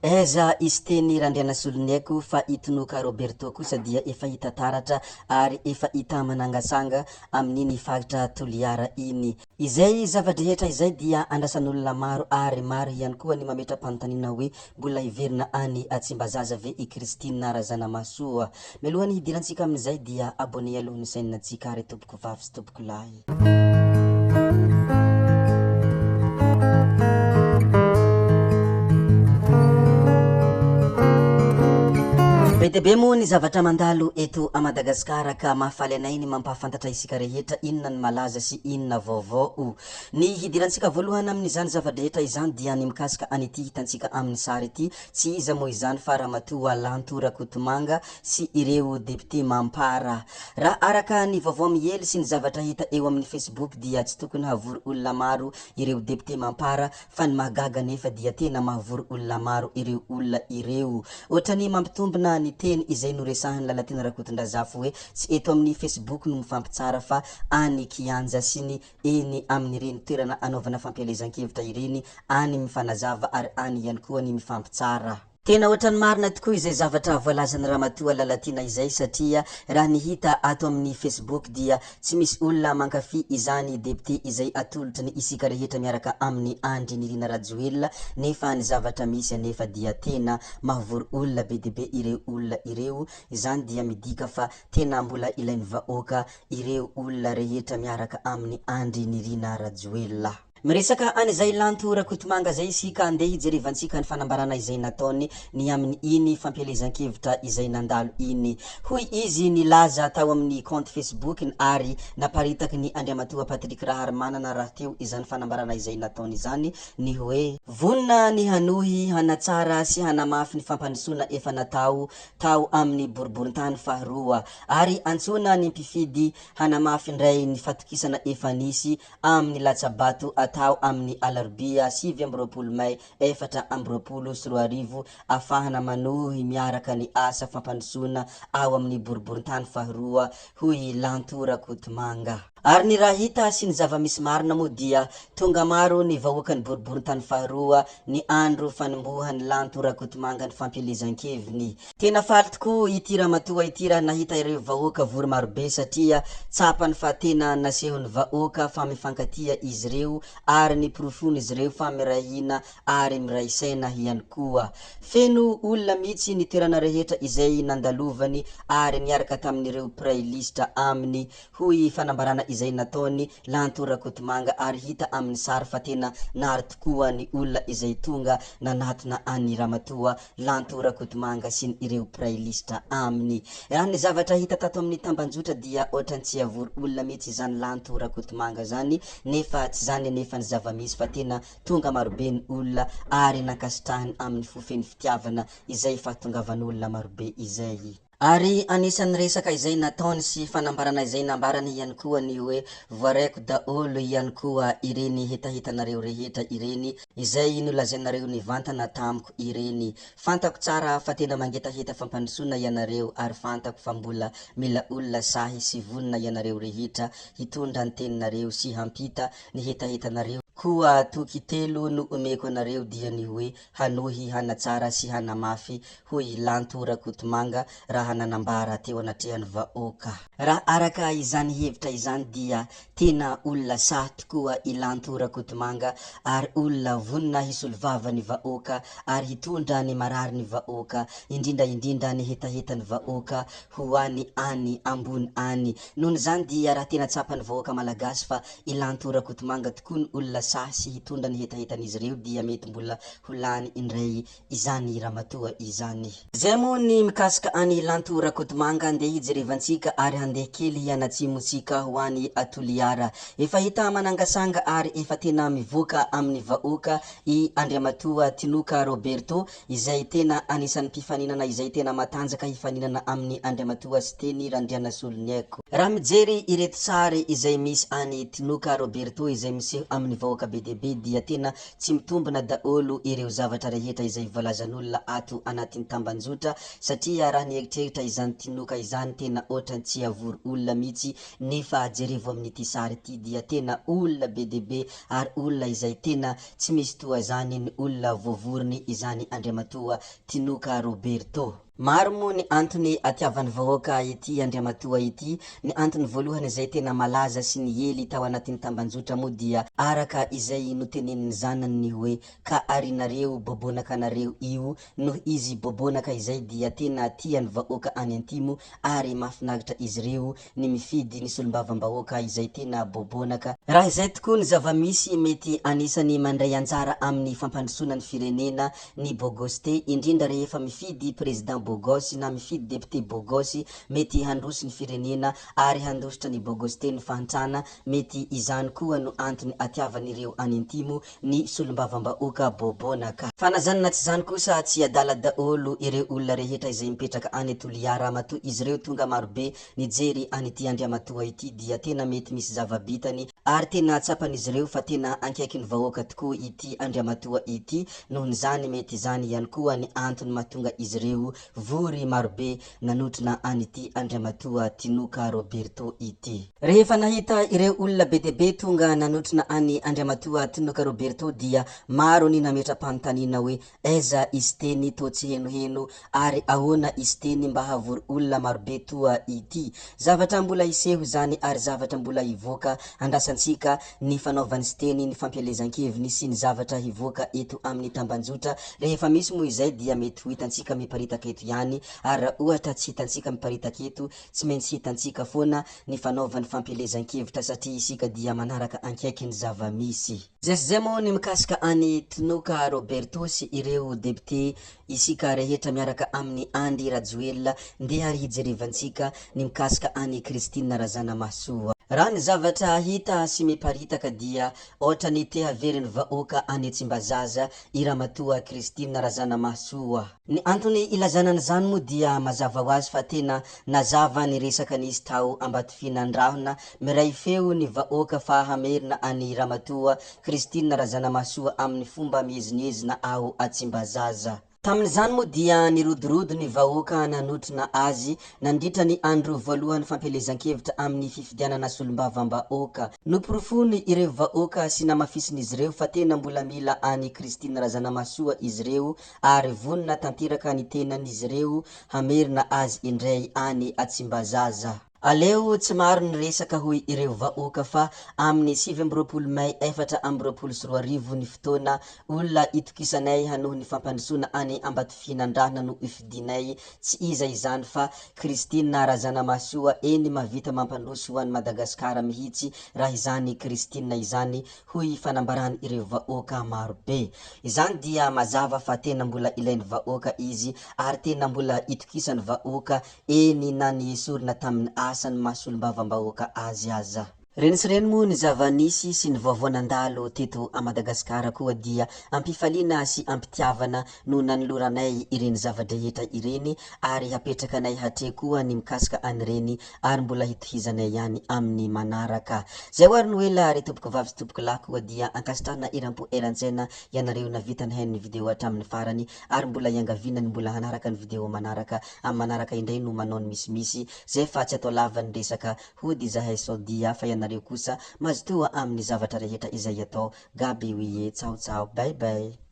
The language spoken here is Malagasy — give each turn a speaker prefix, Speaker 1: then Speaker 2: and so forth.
Speaker 1: Aiza i Siteny Randrianasoloniaiko fa i Tinoka Roberto kosa dia efa hita taratra ary efa hita manangasanga amin'iny faritra Toliara iny. Izay zava-drehetra izay dia andrasan'olona maro ary maro ihany koa ny mametra-panontaniana hoe mbola hiverina any Tsimbazaza ve i Christine Razanamahasoa? Mialohan'ny hidirantsika amin'izay dia abonné aloha ny chaîne-ntsika ry tompoko vavy sy tompoko lahy. Be dia be moa ny zavatra mandalo eto a Madagasikara ka mahafaly anay ny mampahafantatra isika rehetra inona ny malaza sy inona vaovao o. Ny hidirantsika voalohany amin'izany zava-drehetra izany dia ny mikasika an'ity hitantsika amin'ny sary ity, tsy iza moa izany fa Ramatoa Lanto Rakotomanga sy ireo député Mampara. Raha araka ny vaovao miely sy ny zavatra hita eo amin'ny Facebook dia tsy tokony havory olona maro ireo député Mampara fa ny mahagaga anefa dia tena mahavory olona maro ireo olona ireo. Ohatran'ny mampitombina ny teny izay noresahin'i Lalatiana Rakotondrazafy hoe tsy eto amin'ny Facebook no mifampitsara fa any kianja sy ny eny amin'ireny toerana anaovana fampielezan-kevitra ireny any mifanazava ary any ihany koa ny mifampitsara. Tena ohatran'ny marina tokoa izay zavatra voalazan'i Ramatoa Lalatiana izay satria raha ny hita ato amin'ny Facebook dia tsy misy olona mankafy izany depite izay atolotry ny isika rehetra miaraka amin'i Andry Nirina Rajoelina nefa ny zavatra misy anefa dia tena mahavory olona be dia be ireo olona ireo izany dia midika fa tena mbola ilain'ny vahoaka ireo olona rehetra miaraka amin'i Andry Nirina Rajoelina. Miresaka an'izay Lanto Rakotomanga izay isika, andeha hijerevantsika ny fanambarana izay nataony ny amin' iny fampielezan-kevitra izay nandalo iny. Hoy izy nilaza tao amin'ny kaonty Facebook-ny ary naparitaky ny Andriamatoa Patrick Raharimanana rahateo izany fanambarana izay nataony izany ny hoe, Vonona ny hanohy hanatsara sy hanamafy ny fampandrosoana efa natao tao amin'ny boriborintany faharoa ary antsoina ny mpifidy hanamafy indray ny fatokisana efa nisy amin'ny latsa-bato atao amin'ny alarobia 29 may 2024 afahana manohy miaraka ny asa fampandrosoana ao amin'ny boriborintany faharoa, hoy i Lanto Rakotomanga. Ary ny raha hita sy ny zava-misy marina moa dia tonga maro ny vahoakan'ny boriborintany faharoa ny andro fanombohan'i Lanto Rakotomanga ny fampielezan-keviny. Tena faly tokoa ity ramatoa ity raha nahita ireo vahoaka vory marobe satria tsapany fa tena nasehon'ny vahoaka fa mifankatia izy ireo ary niporofoin'izy ireo fa miray hina ary miray saina ihany koa. Feno olona mihitsy ny toerana rehetra izay nandalovany ary niaraka tamin'ireo mpiray lisitra aminy, hoy fanambarana izay nataon'i Lanto Rakotomanga ary hita amin'ny sary fa tena nary tokoa ny olona izay tonga nanatona an'i ramatoa Lanto Rakotomanga sy ny ireo mpiray lisitra aminy. Raha ny zavatra hita tato amin'ny tambanjotra dia ohatran'ny tsy havory olona mihitsy izany Lanto Rakotomanga zany nefa tsy zany anefa ny zava-misy fa tena tonga marobe ny olona ary nankasitrahiny amin'ny fo feno fitiavana izay fahatongavan'olona marobe izay. Ary anisan'ny resaka izay nataony sy fanambarana izay nambarany ihany koa ny hoe voaraiko daholo ihany koa ireny hetahetanareo rehetra ireny izay nolazainareo nivantana tamiko ireny. Fantako tsara fa tena mangetaheta fampandrosoana ianareo ary fantako fa mbola mila olona sahy sy vonona ianareo rehetra hitondra ny teninareo sy hampita ny hetahetanareo. Koa toky telo no omeko anareo dia ny hoe hanohy hanatsara sy hanamafy, hoy i Lanto Rakotomanga raha nanambara teo anatrehan'ny vahoaka. Raha araka izany hevitra izany dia tena olona sahy tokoa i Lanto Rakotomanga ary olona vonona hisolovava ny vahoaka ary hitondra ny marary ny vahoaka, indrindra indrindra ny hetahetan'ny vahoaka ho any any ambony any. Noho izany dia raha tena tsapan'ny vahoaka Malagasy fa i Lanto Rakotomanga tokoa ny olona sahy sy hitondra ny hetahetan'izy ireo dia mety mbola ho lany indray izany ramatoa izany. Izay moa ny mikasika an'i Lanto Rakotomanga andeha hijerevantsika ary handeha kely hianatsimo tsika ho any Toliara. Efa hita manangasanga ary efa tena mivoaka amin'ny vahoaka i Andriamatoa Tinoka Roberto izay tena anisan'ny mpifaninana izay tena matanjaka hifaninana amin'i Andriamatoa Siteny Randrianasoloniaiko. Raha mijery ireto sary izay misy an'i Tinoka Roberto izay miseho amin'ny vahoaka be dia be dia tena tsy mitombina daholo ireo zavatra rehetra izay voalazan'olona ato anatin'ny tambanjotra satria raha ny eritreritra mieritreritra izany Tinoka izany tena otrany tsy havory olona mitsy nefa jerevo amin'ity sary ity dia tena olona be dia be ary olona izay tena tsy misy toa izany ny olona voavoriny izany Andriamatoa Tinoka Roberto. Maro moa ny antony atiavan'ny vahoaka ity Andriamatoa ity, ny antony voalohany izay tena malaza sy niely tao anatin'ny tambanjotra moa dia araka izay notenenin'ny zanany ny hoe ka arinareo bobonaka anareo io noho izy bobonaka izay dia tena tian'ny vahoaka any antimo ary mahafinaritra izy ireo ny mifidy ny solombavambahoaka izay tena bobonaka. Raha izay tokoa ny zava-misy mety anisan'ny mandray anjara amin'ny fampandrosoana ny firenena ny bogoste indrindra rehefa mifidy président bogosy na mifidy député bogosy mety handroso ny firenena ary handositra ny bogoste ny fahantrana mety izany koa no antony atiavan'ireo any antimo ny solombavambahoaka bobonaka. Fa na zany na tsy zany kosa tsy adala daholo ireo olona rehetra izay mipetraka any Toliara matoa izy ireo tonga marobe nijery an'ity andriamatoa ity dia tena mety misy zava-bitany ary tena tsapan'izy ireo fa tena ankaikin'ny vahoaka tokoa ity andriamatoa ity nohon'izany mety izany ihany koa ny antony mahatonga izy ireo vory marobe nanotrona an'ity Andriamatoa Tinoka Roberto ity. Rehefa nahita ireo olona be dia be tonga nanotrona an'i Andriamatoa Tinoka Roberto dia maro ny nametra-panontaniana hoe aiza i Siteny toa tsy henoheno ary ahoana i Siteny mba hahavory olona marobe toa ity. Zavatra mbola hiseho izany ary zavatra mbola hivoaka andrasantsika ny fanaovan'i Siteny ny fampielezan-keviny sy ny zavatra hivoaka eto amin'ny tambanjotra rehefa misy moa izay dia mety ho hitantsika miparitaka eto ihany ary raha ohatra tsy hitantsika miparitaka eto tsy maintsy hitantsika foana ny fanaovany fampielezan-kevitra satria isika dia manaraka ankaiky ny zava-misy. Zay sy zay moa ny mikasika an'i Tinoka Roberto sy ireo député isika rehetra miaraka amin'i Andry Rajoelina ndeha ary hijerevantsika ny mikasika an'i Christine Razanamahasoa. Raha ny zavatra hita sy miparitaka dia ohatran'ny te haverin'ny vahoaka any Tsimbazaza i Ramatoa Christine Razanamahasoa. Ny antony ilazana an'izany moa dia mazava ho azy fa tena nazava ny resaka nisy tao Ambatofinandrahona, miray feo ny vahoaka fa hamerina an'i Ramatoa Christine Razanamahasoa amin'ny fomba miezinezina ao Tsimbazaza. Tamin'izany moa dia nirodorodo ny vahoaka nanotrona azy nandritra ny andro voalohan'ny fampielezan-kevitra amin'ny fifidianana solombavambahoaka. Noporofoiny ireo vahoaka sy namafisin'izy ireo fa tena mbola mila an'i Christine Razanamahasoa izy ireo ary vonona tanteraka ny tenan'izy ireo hamerina azy indray any Tsimbazaza. Aleo tsy maro ny resaka hoy ireo vahoaka fa amin'ny 29 mai 2024 ny fotoana, olona itokisanay hanohy ny fampandrosoana any Ambatofinandrahana no ifidinay, tsy iza izany fa Christine Razanamahasoa, eny mahavita mampandroso ho an'i Madagasikara mihitsy raha izany Christine izany hoy fanambaran'ireo vahoaka marobe. Izany dia mazava fa tena mbola ilain'ny vahoaka izy ary tena mbola itokisan'ny vahoaka, eny na ny esorina tamin'ny asany maha solombavambahoaka azy aza. Reny sy reny moa ny zava-nisy sy ny vaovao nandalo teto a Madagasikara koa dia am-pifaliana sy am-pitiavana no nanoloranay ireny zava-drehetra ireny ary hapetrakanay hatreo koa ny mikasika an'ireny ary mbola hitohizanay ihany amin'ny manaraka. Zay ho ary no ela ry tompoko vavy sy tompoko lahy koa dia ankasitrahana eram-po eran-tsaina ianareo navita nihaino ny video hatramin'ny farany ary mbola iangaviana ny mbola hanaraka ny video manaraka amin'ny manaraka indray no manao ny misimisy zay fa tsy atao lava ny resaka hody izahay sao dia fa ianareo kosa mazotoa amin'ny zavatra rehetra izay atao Gaby wie tsao tsao bye bye.